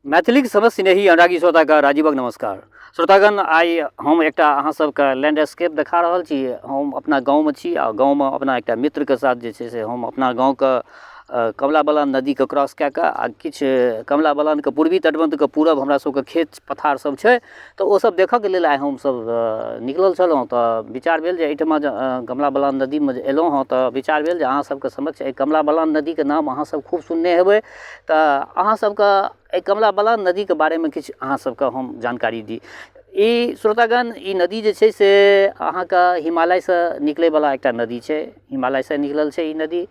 मैथिलीक समस्त स्नेही अनुरागी श्रोताके राजीवक नमस्कार। श्रोतागण, आइ हम एकटा अहाँ सबके लैंडस्केप देखा रहल छी। हम अपना गाँवमे छी आ गाँवमे अपना एकटा मित्रके साथ जे छै से हम अपना गाँवके कमला बलान नदीके क्रॉस कए कऽ आ किछु कमला बलानके पूर्वी तटबन्धके पूरब हमरा सबके खेत पथार सब छै, तऽ ओ सब देखऽके लेल आइ हमसब निकलल छलहुँ। तऽ विचार भेल जे एहिठमा जे कमला बलान नदीमे जे एलहुँ हँ, तऽ विचार भेल जे अहाँ सबके समक्ष एहि कमला बलान नदीके नाम अहाँ सब खूब सुनने हेबै, तऽ अहाँ सबके एहि कमला बलान नदीके बारेमे किछु अहाँ सबके हम जानकारी दी। ई श्रोतागण, ई नदी जे छै से अहाँके हिमालयसँ निकलैवला एकटा नदी छै। हिमालयसँ निकलल छै ई नदी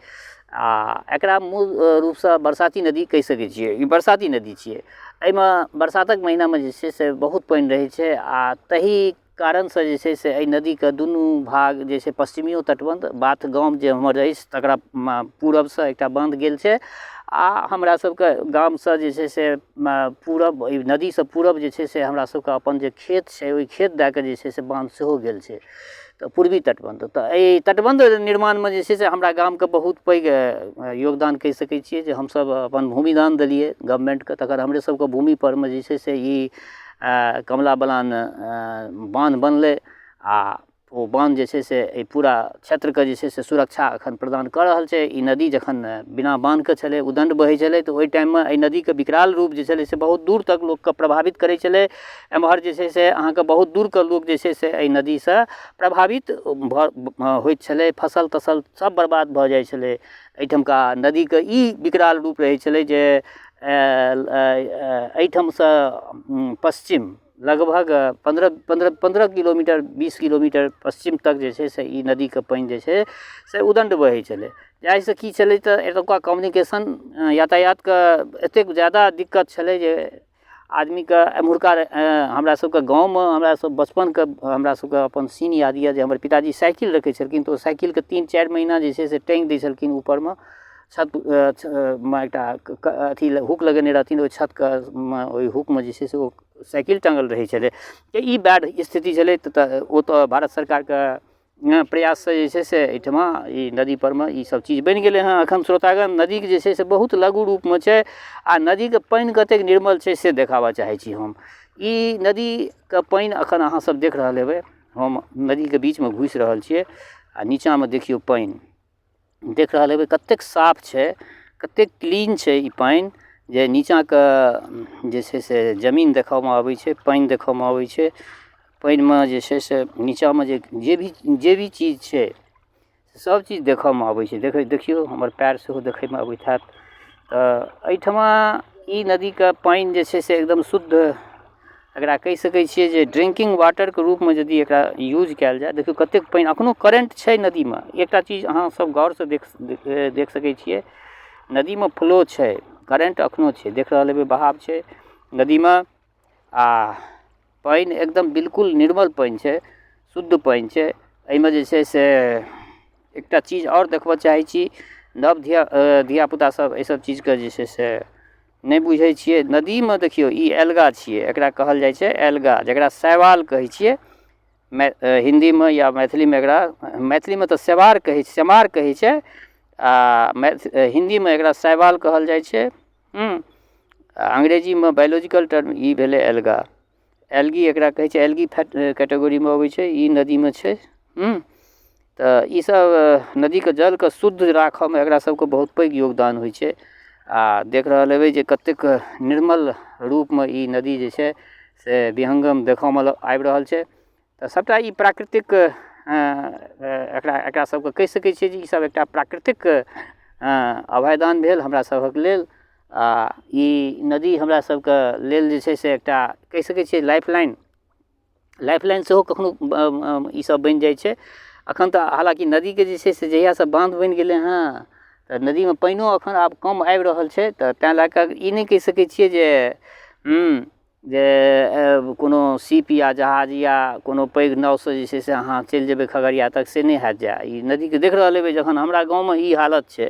आ एकरा मूल रूपसँ बरसाती नदी कहि सकै छियै। ई बरसाती नदी छियै। एहिमे बरसातक महिनामे जे छै से बहुत पानि रहै छै आ ताहि कारणसँ जे छै से एहि नदीके दुनू भाग जे छै, पश्चिमिओ तटबन्ध बाथ गाम जे हमर अछि तकरा पूरबसँ एकटा बान्ध गेल छै आ हमरा सबके गामसँ जे छै से पूरब, एहि नदीसँ पूरब जे छै से हमरा सबके अपन जे खेत छै, ओहि खेत दए कऽ जे छै से बान्ध सेहो गेल छै। तऽ पूर्वी तटबन्ध, तऽ एहि तटबन्ध निर्माणमे जे छै से हमरा गामके बहुत पैघ योगदान कहि सकै छियै जे हमसब अपन भूमि दान देलियै गवर्नमेन्टके। तकर हमरे सबके भूमिपर मे जे छै से ई कमला बलान बान्ह बनलै आ ओ बान्ह जे छै से एहि पूरा क्षेत्रके जे छै से सुरक्षा एखन प्रदान कऽ रहल छै। ई नदी जखन बिना बान्हके छलै, उदण्ड बहै छलै, तऽ ओहि टाइममे एहि नदीके विकराल रूप जे छलै से बहुत दूर तक लोकके प्रभावित करै छलै। एम्हर जे छै से अहाँके बहुत दूरके लोक जे छै से एहि नदीसँ प्रभावित भऽ होइत छलै। फसल तसल सब बर्बाद भऽ जाइ छलै। एहिठमका नदीके ई विकराल रूप रहै छलै जे एहिठामसँ पश्चिम लगभग पन्द्रह पन्द्रह 15 किलोमीटर, 20 किलोमीटर पश्चिम तक जे छै से ई नदीके पानि जे छै से उदण्ड बहै छलै, जाहिसँ की छलै तऽ एतुका कम्युनिकेशन, यातायातके एतेक ज्यादा दिक्कत छलै जे आदमीके एम्हुरका, हमरा सबके गाँवमे, हमरा सब बचपनके, हमरा सबके अपन सीन याद यऽ जे हमर पिताजी साइकिल रखै छलखिन तऽ ओ साइकिलके 3-4 महीना जे छै से टाँगि दै छलखिन ऊपरमे छत मे, एकटा अथी हुक लगेने रहथिन ओहि छतके मे, ओहि हुकमे जे छै से ओ साइकिल टाँगल रहै छलै। तऽ ई बाढ़ि स्थिति छलै। तऽ ओ तऽ भारत सरकारके प्रयाससँ जे छै से एहिठमा ई नदीपर मे ई सब चीज बनि गेलै हँ। एखन श्रोतागण, नदीके जे छै से बहुत लघु रूपमे छै आ नदीके पानि कतेक निर्मल छै से देखाबऽ चाहै छी हम। ई नदीके पानि एखन अहाँ सब देख रहल हेबै। हम नदीके बीचमे घुसि रहल छियै आ नीचाँमे देखियौ, पानि देख रहल हेबै कतेक साफ छै, कतेक क्लीन छै ई पानि, जे नीचाँके जे छै से जमीन देखऽमे अबै छै, पानि देखऽमे अबै छै। पानिमे जे छै से नीचाँमे जे जे भी चीज छै, सब चीज देखऽमे अबै छै। देखै देखियौ, हमर पएर सेहो देखैमे अबैत हैत। तऽ एहिठमा ई नदीके पानि जे छै से एकदम शुद्ध, एकरा कहि सकै छियै जे ड्रिंकिंग वाटरके रूपमे यदि एकरा यूज कयल जाय। देखियौ कतेक पानि एखनो करेन्ट छै नदीमे। एकटा चीज अहाँ सब गौरसँ देख देख सकै छियै, नदीमे फ्लो छै, करेन्ट एखनो छै। देख रहल हेबै, बहाव छै नदीमे आ पानि एकदम बिल्कुल निर्मल पानि छै, शुद्ध पानि छै। एहिमे जे छै से एकटा चीज आओर देखबऽ चाहै छी। नव धिया धियापुता सब एहिसब चीजके जे छै से नहि बुझै छियै। नदीमे देखियौ, ई एल्गा छियै। एकरा कहल जाइ छै एल्गा, जकरा शैवाल कहै छियै हिन्दीमे या मैथिलीमे। एकरा मैथिलीमे तऽ सेवार कहै सेमार कहै छै आ हिन्दीमे एकरा शैवाल कहल जाइ छै। आ अंग्रेजीमे बायोलॉजिकल टर्म ई भेलै एल्गा, एल्गी एकरा कहै छै। एल्गी कैटेगरीमे अबै छै। ई नदीमे छै। तऽ ईसब नदीके जलके शुद्ध राखऽमे एकरा सबके बहुत पैघ योगदान होइ छै। आ देख रहल हेबै जे कतेक निर्मल रूपमे ई नदी जे छै से विहङ्गम देखऽमे आबि रहल छै। तऽ सबटा ई प्राकृतिक, एकरा एकरा सबके कहि सकै छियै जे ईसब एकटा प्राकृतिक अभयदान भेल हमरा सभक लेल। आ ई नदी हमरा सबके लेल जे छै से एकटा कहि सकै छियै लाइफ लाइन, लाइफ लाइन सेहो कखनो ईसब बनि जाइ छै। एखन तऽ हालाँकि नदीके जे छै से जहियासँ बान्ध बनि गेलै हँ, तऽ नदीमे पानिओ एखन आब कम आबि रहल छै। तऽ ताहि लए कऽ ई नहि कहि सकै छियै जे जे कोनो शिप या जहाज या कोनो पैघ नावसँ जे छै से अहाँ चलि जेबै खगड़िया तक, से नहि हैत। जाय ई नदीके देख रहल हेबै, जखन हमरा गाँवमे ई हालत छै,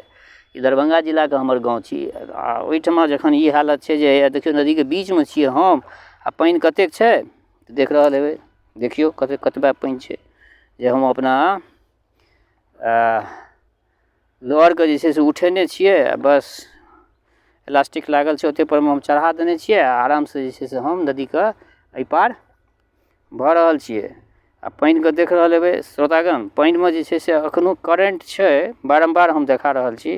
ई दरभङ्गा जिलाके हमर गाँव छी आ ओहिठमा जखन ई हालत छै जे हैया देखियौ, नदीके बीचमे छियै हम आ पानि कतेक छै देख रहल हेबै। देखियौ कतेक, कतबा पानि छै जे हम अपना लोअरके जे छै से उठेने छियै आ बस इलास्टिक लागल छै ओतेक परमे हम चढ़ा देने छियै आ आरामसँ जे छै से हम नदीके एहि पार भऽ रहल छियै। आ पानिके देख रहल हेबै श्रोतागण, पानिमे जे छै से एखनो करेन्ट छै। बारम्बार हम देखा रहल छी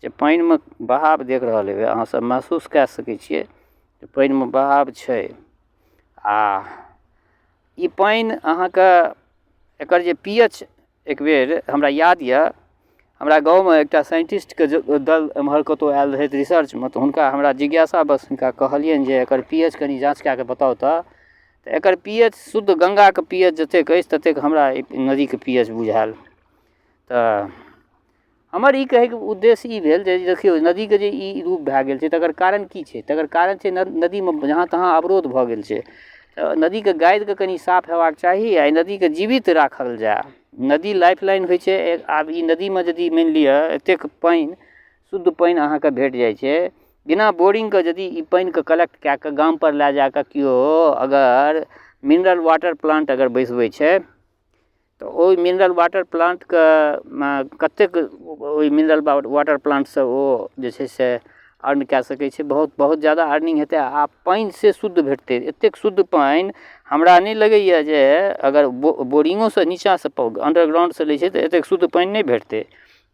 जे पानिमे बहाव देख रहल हेबै अहाँ सब, महसूस कए सकै छियै जे पानिमे बहाव छै। आ ई पानि अहाँके एकर जे पी एच, एक बेर हमरा याद यऽ, हमरा गाँवमे एकटा साइंटिस्टके दल एम्हर कतहु आयल रहथि रिसर्चमे, तऽ हुनका हमरा जिज्ञासा बस हुनका कहलियनि जे एकर पी एच कनि जाँच कए कऽ बताउ। तऽ एकर पी एच शुद्ध गङ्गाके पी एच जतेक अछि ततेक हमरा एहि नदीके पी एच बुझायल। तऽ हमर ई कहैके उद्देश्य ई भेल जे देखियौ, नदीके जे ई रूप भए गेल छै तकर कारण की छै? तकर कारण छै नदीमे जहाँ तहाँ अवरोध भऽ गेल छै। तऽ नदीके गादिके कनि साफ हेबाक चाही आ एहि नदीके जीवित राखल जाय। नदी लाइफ लाइन होइ छै। आब ई नदीमे यदि मानि लिअ एतेक पानि, शुद्ध पानि अहाँके भेट जाइ छै, बिना बोरिङ्गके यदि ई पानिके कलेक्ट कए कऽ गामपर लए जा कऽ केओ अगर मिनरल वाटर प्लान्ट अगर बैसबै छै, तऽ ओहि मिनरल वाटर प्लान्टके मे कतेक, ओहि मिनरल वाटर प्लान्टसँ ओ जे छै से अर्न कए सकै छै। बहुत बहुत ज्यादा अर्निंग हेतै आ पानि से शुद्ध भेटतै। एतेक शुद्ध पानि हमरा नहि लगैए जे अगर बोरिंगोसँ नीचाँसँ अण्डरग्राउण्डसँ लै छै तऽ एतेक शुद्ध पानि नहि भेटतै।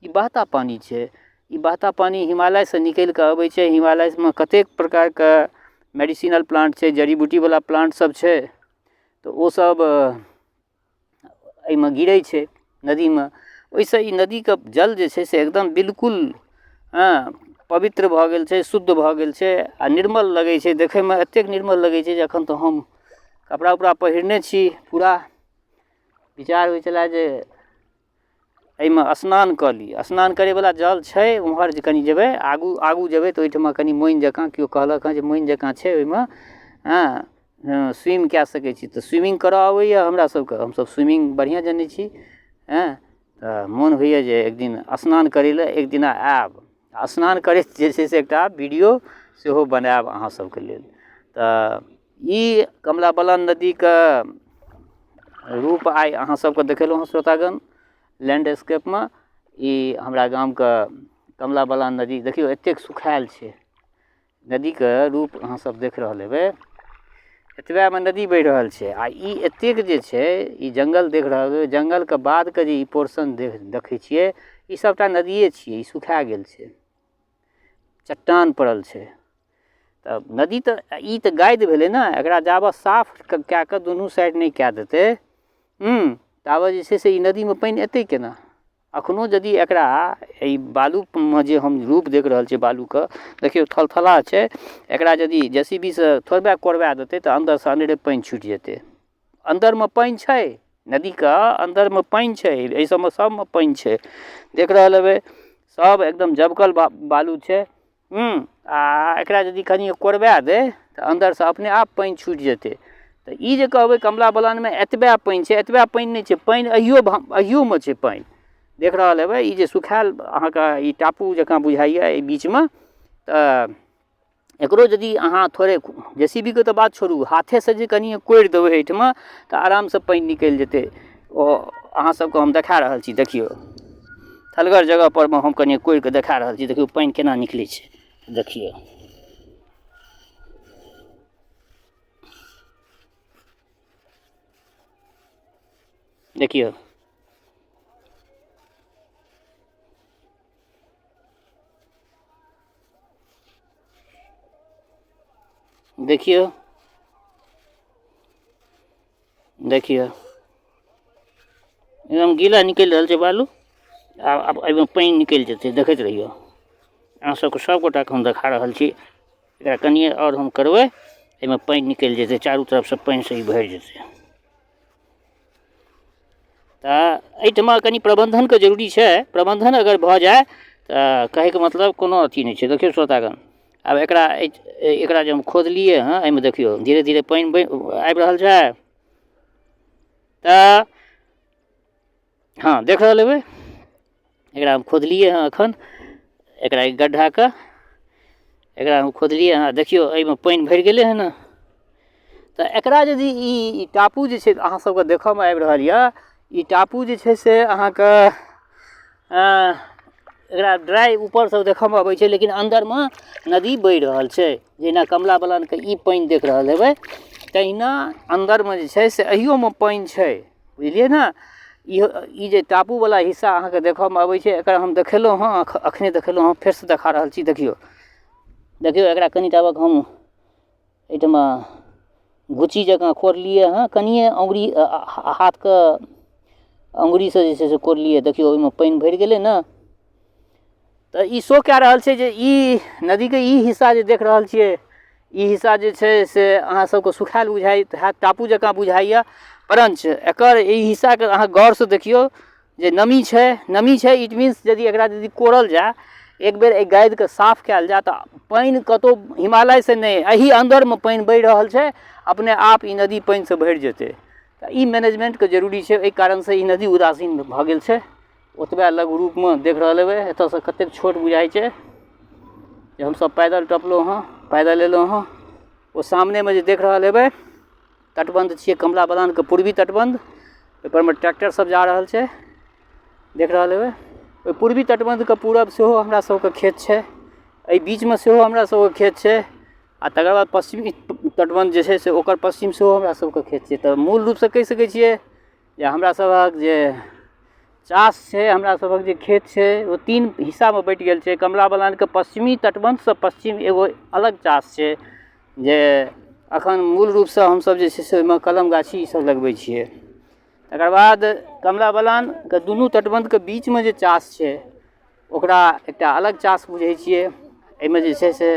ई बहता पानि छै। ई बहता पानि हिमालयसँ निकलि कऽ अबै छै। हिमालयमे कतेक प्रकारके मेडिसिनल प्लान्ट छै, जड़ी बूटीवला प्लान्ट सब छै, तऽ ओसब एहिमे गिरै छै नदीमे। ओहिसँ ई नदीके जल जे छै से एकदम बिल्कुल, हँ, पवित्र भऽ गेल छै, शुद्ध भऽ गेल छै आ निर्मल लगै छै देखैमे। एतेक निर्मल लगै छै जे एखन तऽ हम कपड़ा उपड़ा पहिरने छी पूरा। विचार होइ छलै जे एहिमे स्नान कऽ ली। स्नान करैवला जल छै ओम्हर, जे कनि जेबै आगू आगू जेबै तऽ ओहिठिमा कनि मोनि जकाँ केओ कहलक हँ जे मोनि जकाँ छै, ओहिमे हँ स्विम कए सकै छी। तऽ स्विमिंग करऽ अबैए हमरा सबके, हमसब स्विमिंग बढ़िआँ जनै छी। हँ, तऽ मोन होइए जे एक दिन स्नान करै लए एक दिना आयब। स्नान करैत जे छै से एकटा वीडियो सेहो बनायब अहाँ सबके लेल। तऽ ई कमला बलान नदीके रूप आइ अहाँ सबके देखेलहुँ हँ श्रोतागण लैंडस्केपमे। ई हमरा गामके कमला बलान नदी देखियौ, एतेक सुखायल छै। नदीके रूप अहाँ सब देख रहल हेबै। एतबेमे नदी बहि रहल छै आ ई एतेक जे छै ई जङ्गल देख रहल हेबै। जङ्गलके बादके जे ई पोर्शन देखै छियै, ई सबटा नदिये छियै। ई सुखा गेल छै, चट्टान पड़ल छै। तऽ नदी तऽ ई तऽ गादि भेलै ने। एकरा जाबऽ साफ कए कऽ दुनू साइड नहि कए देतै ताबऽ जे छै से ई नदीमे पानि एतै केना? एखनो यदि एकरा एहि बालूमे जे हम रूप देख रहल छियै, बालूके देखियौ, थलथला छै। एकरा यदि जे सी बी सँ थोड़बे कोरबा देतै तऽ अन्दरसँ अनेरे पानि छुटि जेतै। अन्दरमे पानि छै, नदीके अन्दरमे पानि छै, एहि सबमे सबमे पानि छै। देख रहल हेबै, सब एकदम जबकल बालू छै। आ एकरा यदि कनि कोरबा दै तऽ अन्दरसँ अपने आप पानि छुटि जेतै। तऽ ई जे कहबै कमला बलानमे एतबे पानि छै, एतबे पानि नहि छै। पानि अहियो अहियोमे छै पानि। देख रहल हेबै, ई जे सुखायल अहाँके ई टापू जकाँ बुझाइए एहि बीचमे, तऽ एकरो यदि अहाँ थोड़े जे सी बी के तऽ बात छोड़ू, हाथेसँ जे कनि कोरि देबै एहिठमा तऽ आरामसँ पानि निकलि जेतै। ओ अहाँ सबके हम देखा रहल छी। देखियौ, थलगर जगह पर मे हम कनि कोरि कऽ देखा रहल छी। देखियौ, पानि केना निकलै छै। देखियौ, देखियौ, देखियौ, देखियौ, एकदम गीला निकलि रहल छै बालू। आब एहिमे पानि निकलि जेतै, देखैत रहियौ। अहाँ सबके सब गोटाके हम देखा रहल छी। एकरा कनिए आओर हम करबै, एहिमे पानि निकलि जेतै, चारू तरफसँ पानिसँ ई भरि जेतै। तऽ एहिठमा कनि प्रबन्धनके जरूरी छै। प्रबन्धन अगर भऽ जाय तऽ कहैके मतलब कोनो अथी नहि छै। देखियौ श्रोतागण, आब एकरा एकरा जे हम खोदलियै हँ, एहिमे देखियौ धीरे धीरे पानि आबि रहल छै। तऽ हँ, देख रहल हेबै, एकरा हम खोदलियै हँ एखन। एकरा एक गड्ढाके एकरा हम खोदलियै हँ। देखियौ, एहिमे पानि भरि गेलै हँ ने। तऽ एकरा यदि ई टापू जे छै अहाँ सबके देखऽमे आबि रहल यऽ, ई टापू जे छै से अहाँके एकरा ड्राइ ऊपरसँ देखऽमे अबै छै, लेकिन अन्दरमे नदी बहि रहल छै। जहिना कमला बलानके ई पानि देख रहल हेबै, तहिना अन्दरमे जे छै से एहियोमे पानि छै, बुझलियै ने? ई जे टापूवला हिस्सा अहाँके देखऽमे अबै छै, एकर हम देखेलहुँ हँ, अखने देखेलहुँ हँ, फेरसँ देखा रहल छी। देखियौ, देखियौ, एकरा कनि टाबक हम एहिठमा घुची जकाँ कोरलियै हँ, कनिए अङ्गुरी हाथके अङ्गुरीसँ जे छै से कोरलियै। देखियौ, ओहिमे पानि भरि गेलै ने? तऽ ई शो कए रहल छै जे ई नदीके ई हिस्सा जे देख रहल छियै, ई हिस्सा जे छै से अहाँ सबके सुखायल बुझाइत हैत, टापू जकाँ बुझाइए, परञ्च एकर ई हिस्साके अहाँ गौरसँ देखियौ जे नमी छै, नमी छै। It means यदि एकरा यदि कोड़ल जाय एक बेर, एहि गादिके साफ कयल जाय, तऽ पानि कतहु हिमालयसँ नहि, एहि अन्दरमे पानि बहि रहल छै। अपने आप ई नदी पानिसँ भरि जेतै। तऽ ई मैनेजमेन्टके जरूरी छै। एहि कारणसँ ई नदी उदासीन भऽ गेल छै। ओतबे लघु रूपमे देख रहल हेबै, एतऽसँ कतेक छोट बुझाइ छै जे हमसब पैदल टपलहुँ हँ, पैदल एलहुँ हँ। ओ सामनेमे जे देख रहल हेबै, तटबन्ध छियै, कमला बलानके पूर्वी तटबन्ध। ओहिपरमे ट्रैक्टर सब जा रहल छै, देख रहल हेबै। ओहि पूर्वी तटबन्धके पूरब सेहो हमरा सबके खेत छै, एहि बीचमे सेहो हमरा सबके खेत छै, आ तकर बाद पश्चिमी तटबन्ध जे छै से ओकर पश्चिम सेहो हमरा सबके खेत छै। तऽ मूल रूपसँ कहि सकै छियै जे हमरा सभक जे चास छै, हमरा सभक जे खेत छै, ओ तीन हिस्सामे बँटि गेल छै। कमला बलानके पश्चिमी तटबन्धसँ पश्चिम एगो अलग चास छै, जे एखन मूल रूपसँ हमसभ जे छै से ओहिमे कलम गाछी ईसभ लगबै छियै। तकर बाद कमला बलानके दुनू तटबन्धके बीचमे जे चास छै, ओकरा एकटा अलग चास बुझै छियै। एहिमे जे छै से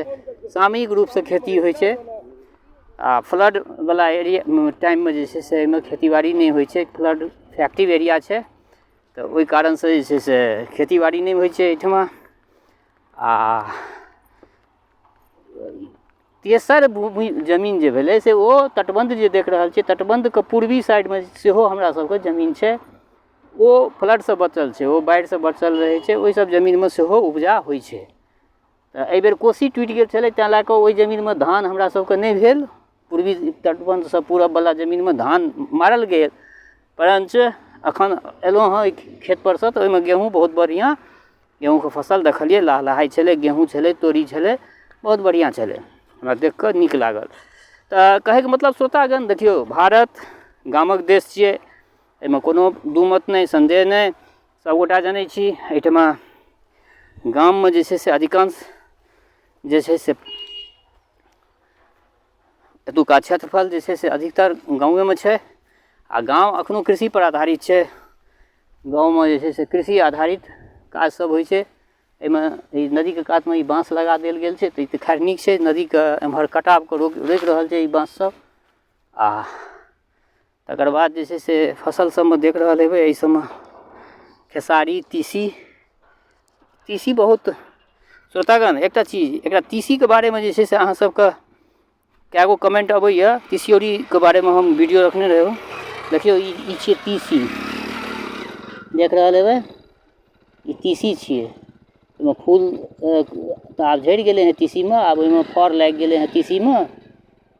सामयिक रूपसँ खेती होइ छै, आ फ्लडवला एरिया टाइममे जे छै से एहिमे खेतीबाड़ी नहि होइ छै। फ्लड इफेक्टिव एरिया छै, तऽ ओहि कारणसँ जे छै से खेतीबाड़ी नहि होइ छै एहिठमा। आ तेसर भूमि जमीन जे भेलै से ओ तटबन्ध जे देख रहल छियै, तटबन्धके पूर्वी साइडमे सेहो हमरा सबके जमीन छै। ओ फ्लडसँ बचल छै, ओ बाढ़िसँ बचल रहै छै। ओहि सब जमीनमे सेहो उपजा होइ छै। तऽ एहिबेर कोसी टूटि गेल छलै, तेँ लए कऽ ओहि जमीनमे धान हमरा सबके नहि भेल। पूर्वी तटबन्धसँ पूरबवला जमीनमे धान मारल गेल, परञ्च एखन एलहुँ हँ ओहि खेतपरसँ, तऽ ओहिमे गेहूँ बहुत बढ़िआँ गेहूँके फसल देखलियै, लहलहाइ छलै। गेहूँ छलै, तोरी छलै, बहुत बढ़िआँ छलै, हमरा देखिकऽ नीक लागल। तऽ कहैके मतलब श्रोतागण, देखियौ, भारत गामक देश छियै, एहिमे कोनो दू मत नहि, सन्देह नहि, सबगोटा जनै छी। एहिठमा गाममे जे छै से अधिकांश जे छै से एतुका क्षेत्रफल जे छै से अधिकतर गाँवेमे छै, आ गाँव एखनो कृषिपर आधारित छै। गाँवमे जे छै से कृषि आधारित काज सब होइ छै। एहिमे ई नदीके कातमे ई बाँस लगा देल गेल छै, तऽ ई तऽ खैर नीक छै, नदीके एम्हर कटावके रोकि रहल छै ई बाँस सब। आ तकर बाद जे छै से फसल सबमे देख रहल हेबै, एहि सबमे खेसारी, तीसी, तीसी बहुत। श्रोतागण, एकटा चीज, एकटा तीसीके बारेमे जे छै से अहाँ सबके कए गो कमेंट अबैए। तिसियौरीके बारेमे हम वीडियो रखने रहौँ। देखियौ, ई छियै तीसी, देख रहल हेबै, ई तीसी छियै। ओहिमे फूल तऽ आब झड़ि गेलै हँ तीसीमे, आब ओहिमे फड़ लागि गेलै हँ तीसीमे।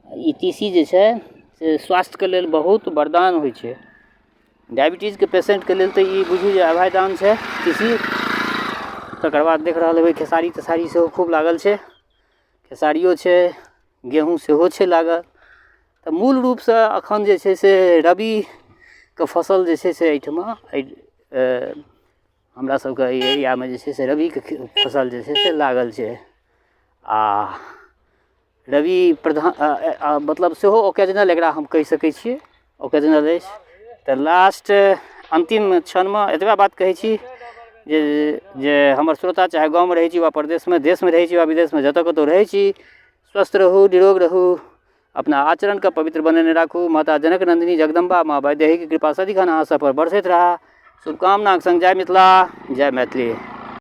ई तीसी जे छै से स्वास्थ्यके लेल बहुत वरदान होइ छै। डायबिटीजके पेशेन्टके लेल तऽ ई बुझू जे अभयदान छै तीसी। तकर बाद देख रहल हेबै, खेसारी तेसारी सेहो खूब लागल छै, खेसारियो छै, गेहूँ सेहो छै लागल। तऽ मूल रूपसँ एखन जे छै से रबीके फसल जे छै से एहिठमा एहि हमरा सबके एहि एरियामे जे छै से रबीके फसल जे छै से लागल छै। आ रबी प्रधान मतलब सेहो ओकेजनल एकरा हम कहि सकै छियै, ओकेजनल अछि। तऽ लास्ट अन्तिम क्षणमे एतबा बात कहै छी जे हमर श्रोता चाहे गाँवमे रहै छी वा परदेशमे, देशमे रहै छी वा विदेशमे, जतऽ कतौ रहै छी, स्वस्थ रहू, निरोग रहू, अपना आचरणके पवित्र बनेने राखू। माता जनक नन्दिनी जगदम्बा माँ वैदेहीके कृपा सदिखन अहाँ सब पर बरसैत रहए, शुभकामनाके सङ्ग जय मिथिला, जय मैथिली।